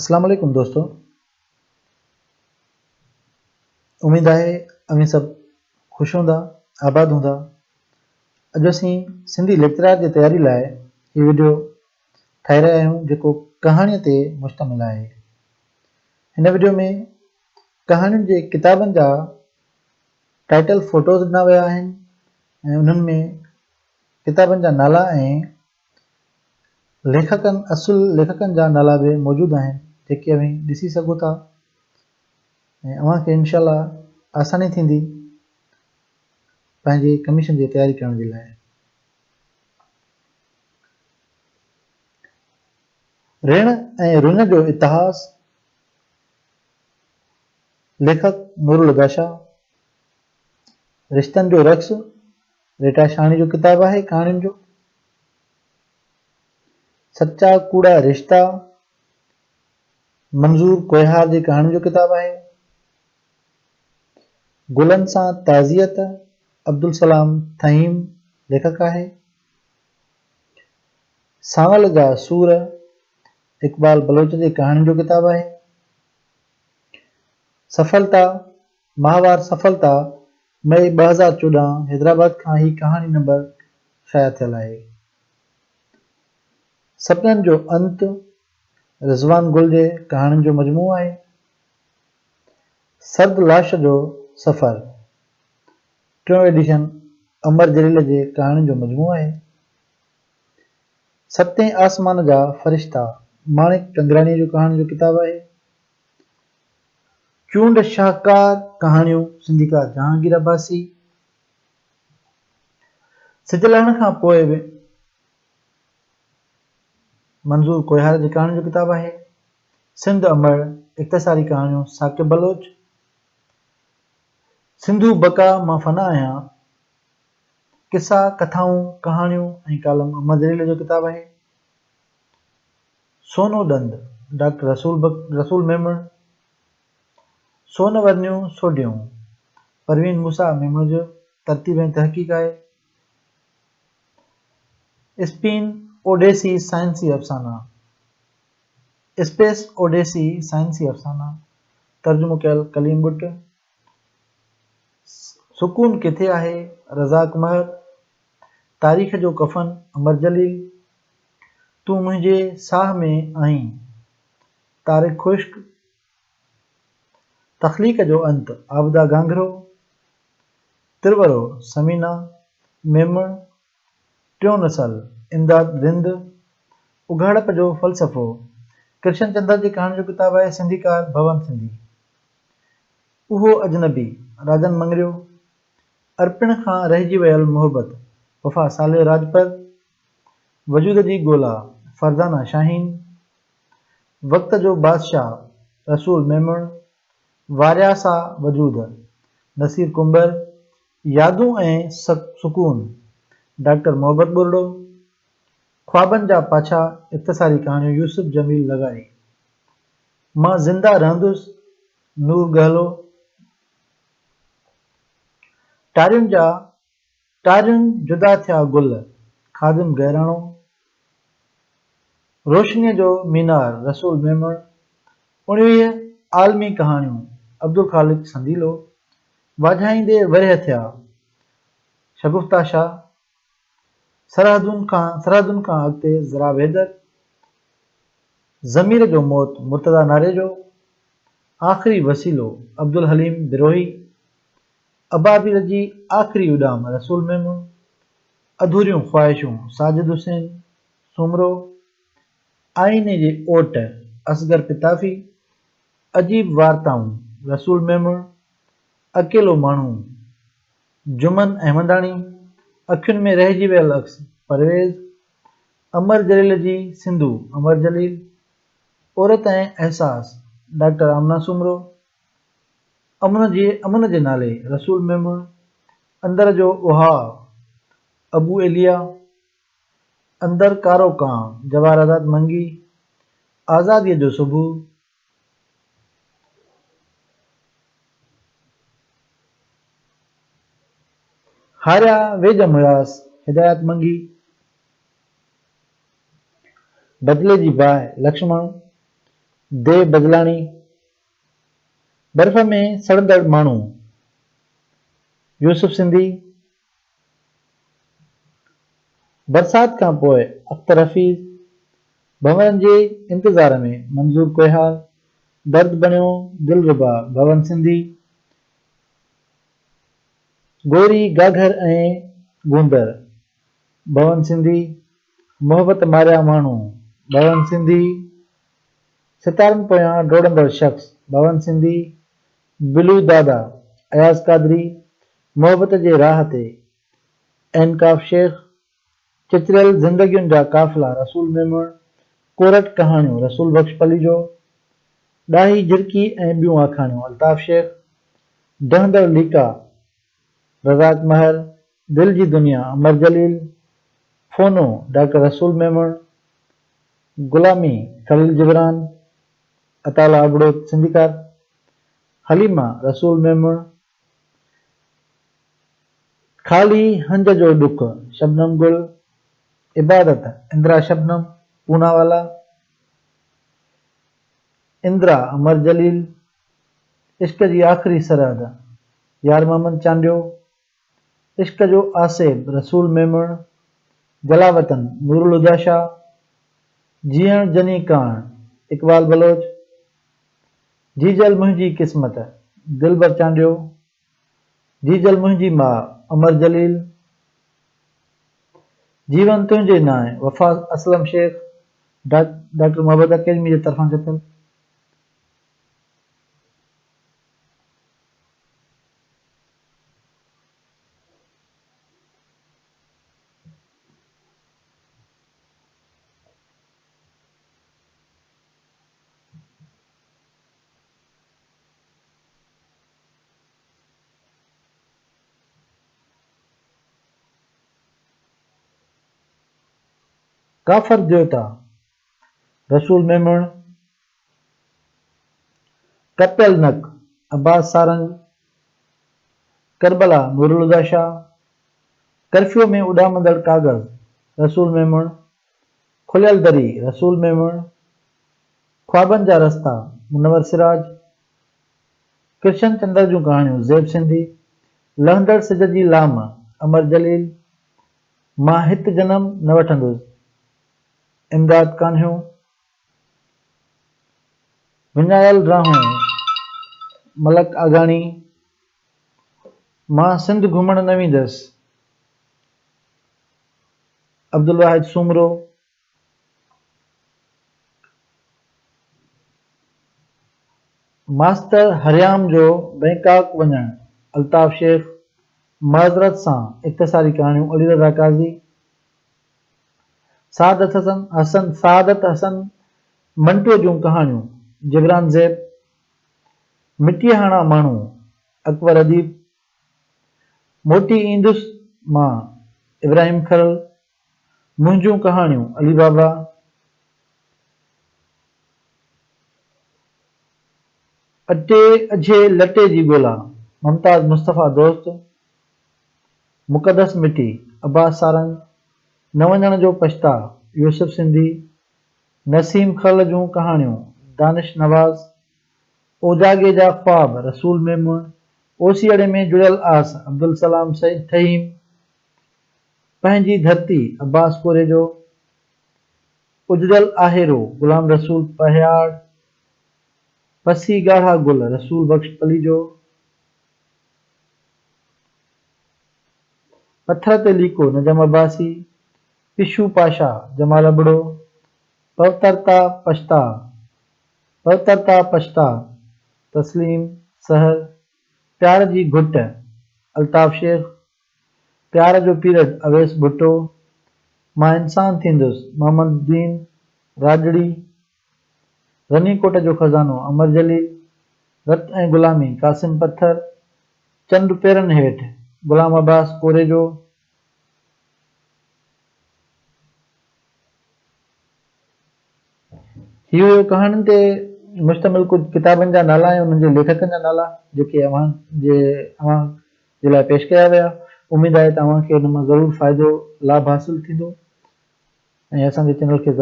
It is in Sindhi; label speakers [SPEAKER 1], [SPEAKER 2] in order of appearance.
[SPEAKER 1] اسلام عليڪم دوستو اميد آهي اوهين سڀ خوش هوندا آباد هوندا اڄ اسين سنڌي ليڪچرار جي تياري لاء هي وڊيو ٺاهي رهيا آهيون جيڪو ڪهاڻي تي مشتمل آهي هن وڊيو ۾ ڪهاڻين جي ڪتابن جا ٽائيٽل فوٽوز ڏنا ويا آهن ۽ انهن ۾ ڪتابن جا نالا ۽ ليکڪن اصل ليکڪن جا نالا به موجود آهن جيڪي اوهين ڏسي سگهو ٿا ۽ اوهان کي انشاء الله آساني ٿيندي پنهنجي ڪميشن جي تياري ڪرڻ جي لاء. رڻ ۽ رڃ جو اتهاس، ليکڪ نورالهديٰ شاهه، رشتن جو رقص، ريٽا شاهاڻي جو ڪتاب آهي ڪهاڻين جو. سچا ڪوڙا رشتا منظور ڪوهيار جي ڪهاڻين جو ڪتاب آهي. گلن سان تعزيت عبدالسلام ٿهيم ليکڪ آهي. سانول جا سور اقبال بلوچ جي ڪهاڻين جو ڪتاب آهي. سڦلتا ماهوار سڦلتا مئي 2014 حيدرآباد کان هي ڪهاڻي نمبر شايع ٿيل آهي. سپنن جو انت رضوان گل جي ڪهاڻين جو مجموعو آهي. سرد لاش جو سفر ٽيون ايڊيشن امر جليل جي ڪهاڻين جو مجموعو آهي. ستين آسمان جا فرشتا ماڻڪ ڪنگراڻيء جو ڪهاڻين جو ڪتاب آهي. چونڊ شاهڪار ڪهاڻيون سنڌيڪار جهانگير عباسي، سج لهڻ کان پوء به منظور ڪوهيار جي ڪهاڻين جو ڪتاب آهي. سنڌ امڙ، اختصاري ڪهاڻيون ثاقب بلوچ، سنڌو بقا مان فنا آهيان، قصا، ڪٿائون، ڪهاڻيون ۽ ڪالم امر جليل جو ڪتاب آهي. سونو ڏند، ڊاڪٽر رسول رسول ميمڻ، سون ورنيون سوڍيون، پروين موسيٰ ميمڻ جو ترتيب ۽ تحقيق آهي. اسپين اوڊيسي سائنسي افسانا، اسپيس اوڊيسي سائنسي افسانا، ترجمو ڪيل ڪليم ٻٽ، سڪون ڪٿي آهي، رزاق مهر، تاريخ جو ڪفن، امر جليل، تون منهنجي ساهه ۾ آهين، طارق خشڪ، تخليق جو انت، عابده گهانگهرو، ترورو، ثمينه ميمڻ، ٽيون نسل، امداد رند، اگهاڙپ جو فلسفو، ڪرشن چندر جي ڪهاڻين جو ڪتاب آهي، سنڌيڪار، ڀون سنڌي. اهو اجنبي، راجن مڱريو، ارپڻ کان رهجي ويل محبت، وفا صالح راڄپر، وجود جي ڳولا، فرزانه شاهين، وقت جو بادشاهه، رسول ميمڻ، وارياسا وجود، نصير ڪنڀر، يادون ۽ سڪون، ڊاڪٽر محبت ٻرڙو، خوابن جا پاڇا، اختصاري ڪهاڻيون يوسف جميل لغاري، مان زنده رهندس، نور ڳهلو، ٽارين جا ٽارين جدا ٿيا گل، خادم گهراڻو، روشنيء جو مينار، رسول ميمڻ، 19 عالمي ڪهاڻيون، عبدالخالق سنديلو، واجهائيندي ورهيه ٿيا، شگفته شاهه، سرحدن کان سرحدن کان اڳتي، ضراب حيدر، ضمير جو موت، مرتضيٰ ناريجو، آخري وسيلو، عبدالحليم بروهي، ابابيل جي آخري اڏام، رسول ميمڻ، اڌوريون خواهشون، ساجد حسين سومرو، آئيني جي اوٽ، اصغر پتافي، عجيب وارتائون، رسول ميمڻ، اڪيلو ماڻهو، جمن احمداڻي، اکين ۾ رهجي ويل عڪس، پرويز، امر جليل جي سنڌو، امر جليل، عورت ۽ احساس، ڊاڪٽر آمنه سومرو، امن جي امن جي نالي، رسول ميمڻ، اندر جو اهاء، ابو ايليا، اندر ڪارو ڪانء، جواهر آزاد منگي، آزاديء جو صبح، هاريا ويڄ مياس، هدايت منگي، بدلي جي باهه، لڇمڻ. ديو بدلاڻي، برف ۾ سڙندڙ ماڻهو، يوسف سنڌي، برسات کان پوء اختر حفيظ، ڀنورن جي انتظار ۾ منظور ڪوهيار، درد بڻيو دلربا ڀون سنڌي، گوري گاگهر ۽ گوندر، ڀون سنڌي، محبت ماريا ماڻهو، ڀون سنڌي، ستارن پويان ڊوڙندڙ شخص، ڀون سنڌي، بلو دادا، اياز قادري، محبت جي راهه تي، عين ڪاف شيخ، چچريل زندگين جا قافلا، رسول ميمڻ، ڪورٽ ڪهاڻيون، رسول بخش پليجو، ڏاهي جھرڪي ۽ ٻيون آکاڻيون، الطاف شيخ، ڊهندڙ ليڪا، رزاق مهر، دل جي دنيا، امر جليل، فونو، ڊاڪٽر رسول ميمڻ، غلامي، خليل جبران، عطاالله ابڙو سنڌيڪار، حليمه، رسول ميمڻ، خالي هنج جو ڏک، شبنم گل، عبادت، اندرا شبنم، پونا والا، اندرا، امر جليل، عشق جي آخري سرحد، يار محمد چانڊيو، عشق جو آسيب، رسول ميمڻ، جلاوطن، نورالهديٰ شاهه، جيئڻ جني ڪاڻ، اقبال بلوچ، جيجل منهنجي قسمت، دلبر چانڊيو، جيجل منهنجي ماء، امر جليل، جيون تنهنجي نانء، وفا اسلم شيخ، ڊاڪٽر محبت اڪيڊمي جي طرفان ڇپيل. ڪافر ديوتا، رسول ميمڻ، ڪپيل نڪ، عباس سارنگ، ڪربلا، نورالهديٰ شاهه، ڪرفيو ۾ اڏامندڙ ڪاغذ، رسول ميمڻ، کليل دري، رسول ميمڻ، خوابن جا رستا، منور سراج، ڪرشن چندر جون ڪهاڻيون، زيب سنڌي، لهندڙ سج جي لام، امر جليل، مان هت جنم نه وٺندس، امداد ڪانهيو، وڃايل راهون، ملڪ آگاڻي، مان سنڌ گهمڻ نه ويندس، عبدالواحد سومرو. ماستر هريام جو بئنڪاڪ وڃڻ، الطاف شيخ، معذرت سان، اختصاري ڪهاڻيون، علي رضا قاضي، سعادت حسن حسن سعادت حسن منٽوء جون ڪهاڻيون، جبران زيب، مٽيء هاڻا ماڻهو، اڪبر اديب، موٽي ايندس مان، ابراهيم کرل، منهنجون ڪهاڻيون، علي بابا، اٽي اجهي لٽي جي ڳولا، ممتاز مصطفيٰ دوست، مقدس مٽي، عباس سارنگ، نه وڃڻ جو پڇتاء، يوسف سنڌي، نسيم کرل جون ڪهاڻيون، دانش نواز، اوجاڳي جا خواب، رسول ميمڻ، اوسيئڙي ۾ جڙيل آس، عبدالسلام ٿهيم، پنهنجي ڌرتي، عباس ڪوريجو، اجڙيل آهيرو، غلام رسول پهياڙ، پسي ڳاڙها گل، رسول بخش پليجو، پٿر تي ليڪو، نجم عباسي، پشو پاشا، جمال ابڙو، پوترتا پڇتاء، پوترتا پڇتاء، تسليم سحر، پيار جي گهٽ، الطاف شيخ، پيار جو پيرڊ، اويس ڀٽو، مان انسان ٿيندس، محمد الدين راڄڙي، رني ڪوٽ جو خزانو، امر جليل، رت ۽ غلامي، قاسم پٿر، چنڊ پيرن هيٺ، غلام عباس ڪوريجو. هي هيو ڪهاڻين تي مشتمل ڪجهه ڪتابن جا نالا ۽ انهن جي ليکڪن جا نالا جيڪي اوهان جي اوهان جي لاء پيش ڪيا ويا. اميد آهي ته اوهان کي ان مان ضرور فائدو لاڀ حاصل ٿيندو ۽ اسان جي چينل کي ضرور.